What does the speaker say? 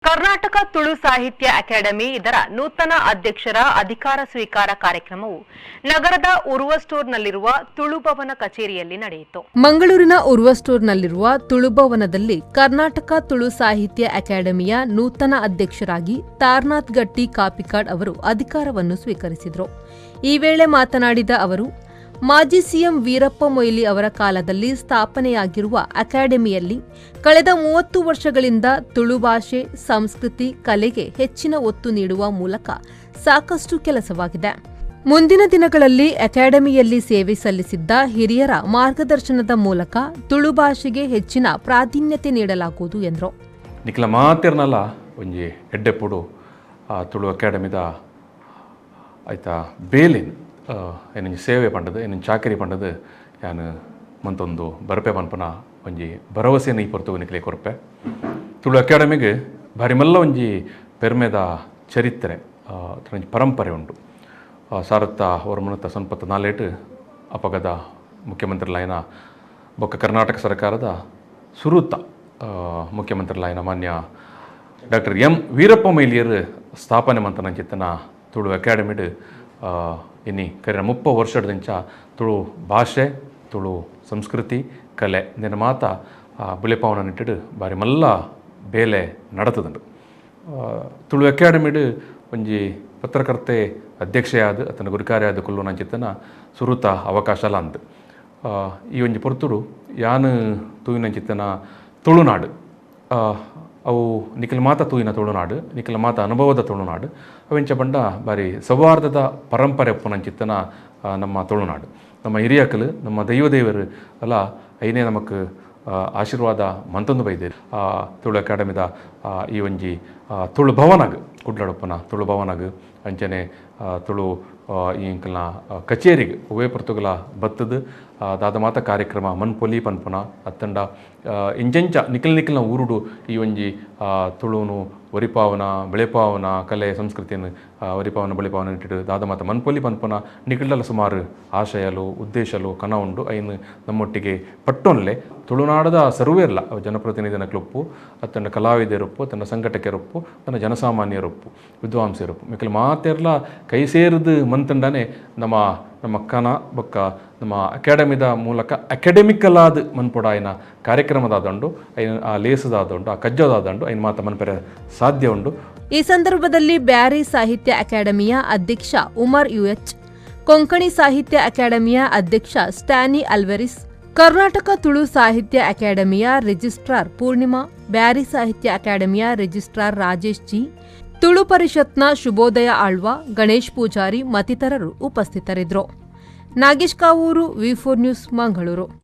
ಕರ್ನಾಟಕ ತುಳು ಸಾಹಿತ್ಯ ಅಕಾಡೆಮಿ ಇದರ ನೂತನ ಅಧ್ಯಕ್ಷರ ಅಧಿಕಾರ ಸ್ವೀಕಾರ ಕಾರ್ಯಕ್ರಮವು ನಗರದ ಉರ್ವ ಸ್ಟೋರ್ನಲ್ಲಿರುವ ತುಳುಭವನ ಕಚೇರಿಯಲ್ಲಿ ನಡೆಯಿತು. ಮಂಗಳೂರಿನ ಉರ್ವ ಸ್ಟೋರ್ನಲ್ಲಿರುವ ತುಳುಭವನದಲ್ಲಿ ಕರ್ನಾಟಕ ತುಳು ಸಾಹಿತ್ಯ ಅಕಾಡೆಮಿಯ ನೂತನ ಅಧ್ಯಕ್ಷರಾಗಿ ತಾರ್ನಾಥ್ ಗಟ್ಟಿ ಕಾಪಿಕಾಡ್ ಅವರು ಅಧಿಕಾರವನ್ನು ಸ್ವೀಕರಿಸಿದರು. ಈ ವೇಳೆ ಮಾತನಾಡಿದ ಅವರು, ಮಾಜಿ ಸಿಎಂ ವೀರಪ್ಪ ಮೊಯ್ಲಿ ಅವರ ಕಾಲದಲ್ಲಿ ಸ್ಥಾಪನೆಯಾಗಿರುವ ಅಕಾಡೆಮಿಯಲ್ಲಿ ಕಳೆದ 30 ವರ್ಷಗಳಿಂದ ತುಳು ಭಾಷೆ, ಸಂಸ್ಕೃತಿ, ಕಲೆಗೆ ಹೆಚ್ಚಿನ ಒತ್ತು ನೀಡುವ ಮೂಲಕ ಸಾಕಷ್ಟು ಕೆಲಸವಾಗಿದೆ. ಮುಂದಿನ ದಿನಗಳಲ್ಲಿ ಅಕಾಡೆಮಿಯಲ್ಲಿ ಸೇವೆ ಸಲ್ಲಿಸಿದ್ದ ಹಿರಿಯರ ಮಾರ್ಗದರ್ಶನದ ಮೂಲಕ ತುಳು ಭಾಷೆಗೆ ಹೆಚ್ಚಿನ ಪ್ರಾಧಾನ್ಯತೆ ನೀಡಲಾಗುವುದು ಎಂದರು. ನಿಕ್ಲ ಮಾತೆರ್ನಲ ಒಂಜಿ ಎಡ್ಡೆಪುಡು ತುಳು ಅಕಾಡೆಮಿದ ಆಯ್ತಾ ಬೇಲೆನ್ ಏನೊಂಜಿ ಸೇವೆ ಪಂಡದು, ಏನೊಂಜಿ ಚಾಕರಿ ಪಂಡದು ಯಾನ್ ಮಂತೊಂದು ಬರ್ಪೆ ಪನ್ಪುನ ಒಂಜಿ ಭರವಸೆನ ಈ ಪೊರ್ತುಗು ನಿಕ್ಲೆ ಕೊರ್ಪೆ. ತುಳು ಅಕಾಡೆಮಿಗ್ ಭಾರಿ ಮಲ್ಲ ಒಂಜಿ ಪೆರ್ಮೆದ ಚರಿತ್ರೆ, ಒಂಜಿ ಪರಂಪರೆ ಉಂಡು. 1994ಟ್ ಅಪಗದ ಮುಖ್ಯಮಂತ್ರಿಲಾಯಿನ ಬೊಕ್ಕ ಕರ್ನಾಟಕ ಸರ್ಕಾರದ ಸುರುತ ಮುಖ್ಯಮಂತ್ರಿಲಾಯಿನ ಮಾನ್ಯ ಡಾಕ್ಟರ್ ಎಂ ವೀರಪ್ಪ ಮೊಯ್ಲಿಯರು ಸ್ಥಾಪನೆ ಮಂತನಂಚಿತ್ತನ ತುಳು ಅಕಾಡೆಮಿಡ್ ಇನಿ ಕರಿನ 30 ವರ್ಷದಿಂಚ ತುಳು ಭಾಷೆ, ತುಳು ಸಂಸ್ಕೃತಿ, ಕಲೆ ಇಂದೆನ ಮಾತ ಬುಲೆಪಾವನ ನಿಟ್ಟಿಡ್ ಬಾರಿ ಮಲ್ಲ ಬೇಲೆ ನಡತದುಂಡು. ತುಳು ಅಕಾಡೆಮಿಡ್ ಒಂಜಿ ಪತ್ರಕರ್ತೆ ಅಧ್ಯಕ್ಷೆಯಾದ ಅತನ ಗುರಿಕಾರ್ಯಾದ ಕುಲ್ಲುನಂಚಿತ್ತನ ಸುರುತ ಅವಕಾಶ ಅಂದ್. ಈ ಒಂಜಿ ಪೊರ್ತುಡು ಯಾನ್ ತೂಯಿನಂಚಿತ್ತನ ತುಳುನಾಡು, ಅವು ನಿಖಿಲ್ ಮಾತ ತೂಯಿನ ತುಳುನಾಡು, ನಿಖಿಲ್ ಮಾತ ಅನುಭವದ ತುಳುನಾಡು. ಅವೆಂಚ ಪಂಡ ಬಾರಿ ಸೌಹಾರ್ದದ ಪರಂಪರೆ ಉಪ್ಪುನಂಚಿತ್ತನ ನಮ್ಮ ತುಳುನಾಡು. ನಮ್ಮ ಹಿರಿಯಕಲು, ನಮ್ಮ ದೈವ ದೇವರು ಅಲ್ಲ, ಐನೇ ನಮಕ್ ಆಶೀರ್ವಾದ ಮಂತೊಂದು ಬೈದೇರು. ತುಳು ಅಕಾಡೆಮಿದ ಈ ಒಂಜಿ ತುಳು ಭವನಗ್, ಕುಡ್ಲಡುಪ್ಪನ ತುಳು ಭವನಗ್, ಅಂಚನೆ ತುಳು ಈ ಎಂಕಲ್ನ ಕಚೇರಿಗೆ ಒವ್ವೇ ಪೊರ್ತುಗುಲ ಬತ್ತದು ದಾದ ಮಾತ ಕಾರ್ಯಕ್ರಮ ಮನ್ಪೊಲಿ ಪನ್ಪುನ ಅತ್ತಂಡ ಇಂಚೆಂಚ ನಿಖಿಲ್ ನಿಖಿಲ್ನ ಊರುಡು ಈ ಒಂಜಿ ತುಳುನು ಒರಿಪಾವನ ಬೆಳೆಪಾವನ, ಕಲೆ ಸಂಸ್ಕೃತಿಯನ್ನು ಒರಿಪಾವನ ಬೆಳೆಪಾವನ ನಿಟ್ಟಿಡು ದಾದ ಮಾತ ಮನ್ಪೊಲಿ ಪನ್ಪುನ ನಿಖಿಲ್ಡಲ ಸುಮಾರು ಆಶಯಲು, ಉದ್ದೇಶಲು, ಕನ ಉಂಡು. ಐನ್ ನಮ್ಮೊಟ್ಟಿಗೆ ಪಟ್ಟೊನ್ಲೆ. ತುಳುನಾಡದ ಸರ್ವೇರ್ಲ ಜನಪ್ರತಿನಿಧಿನ ಕ್ಲುಪ್ಪು ಅತ್ತಂಡ ಕಲಾವಿದರುಪ್ಪು, ತನ್ನ ಸಂಘಟಕರುಪ್ಪು, ತನ್ನ ಜನಸಾಮಾನ್ಯರುಪ್ಪು, ವಿದ್ವಾಂಸರುಪ್ಪು, ಮಿಕ್ಕಲ್ ಮಾತೆರ್ಲ ಕೈ ಸೇರಿದು ಮಂತಂಡನೆ ನಮ್ಮ ನಮ್ಮ ಕನ ಬೊಕ್ಕ ನಮ್ಮ ಅಕಾಡೆಮಿದ ಮೂಲಕ ಅಕಾಡೆಮಿಕಲ್ ಆದ್ ಮನ್ಪೊಡಾಯಿನ ಕಾರ್ಯಕ್ರಮದಾದುಂಡು, ಐನ್ ಆ ಲೇಸದಾದುಂಡು, ಆ ಕಜ್ಜದಾದುಂಡು. ಐನ್ ಮಾತ ಮನ್ಪೆರೆ ಸಾಧ್ಯ ಉಂಡು. ಈ ಸಂದರ್ಭದಲ್ಲಿ ಬ್ಯಾರಿ ಸಾಹಿತ್ಯ ಅಕಾಡೆಮಿಯ ಅಧ್ಯಕ್ಷ ಉಮರ್ ಯುಎಚ್, ಕೊಂಕಣಿ ಸಾಹಿತ್ಯ ಅಕಾಡೆಮಿಯ ಅಧ್ಯಕ್ಷ ಸ್ಟ್ಯಾನಿ ಅಲ್ವೆರಿಸ್, ಕರ್ನಾಟಕ ತುಳು ಸಾಹಿತ್ಯ ಅಕಾಡೆಮಿಯ ರಿಜಿಸ್ಟ್ರಾರ್ ಪೂರ್ಣಿಮಾ, ಬ್ಯಾರಿ ಸಾಹಿತ್ಯ ಅಕಾಡೆಮಿಯ ರಿಜಿಸ್ಟ್ರಾರ್ ರಾಜೇಶ್ ಜಿ, ತುಳು ಪರಿಷತ್ನ ಶುಭೋದಯ ಆಳ್ವ, ಗಣೇಶ್ ಪೂಜಾರಿ ಮತ್ತಿತರರು ಉಪಸ್ಥಿತರಿದ್ದರು. ನಾಗೇಶ್ ಕಾವೂರು, ವಿ4 ನ್ಯೂಸ್, ಮಂಗಳೂರು.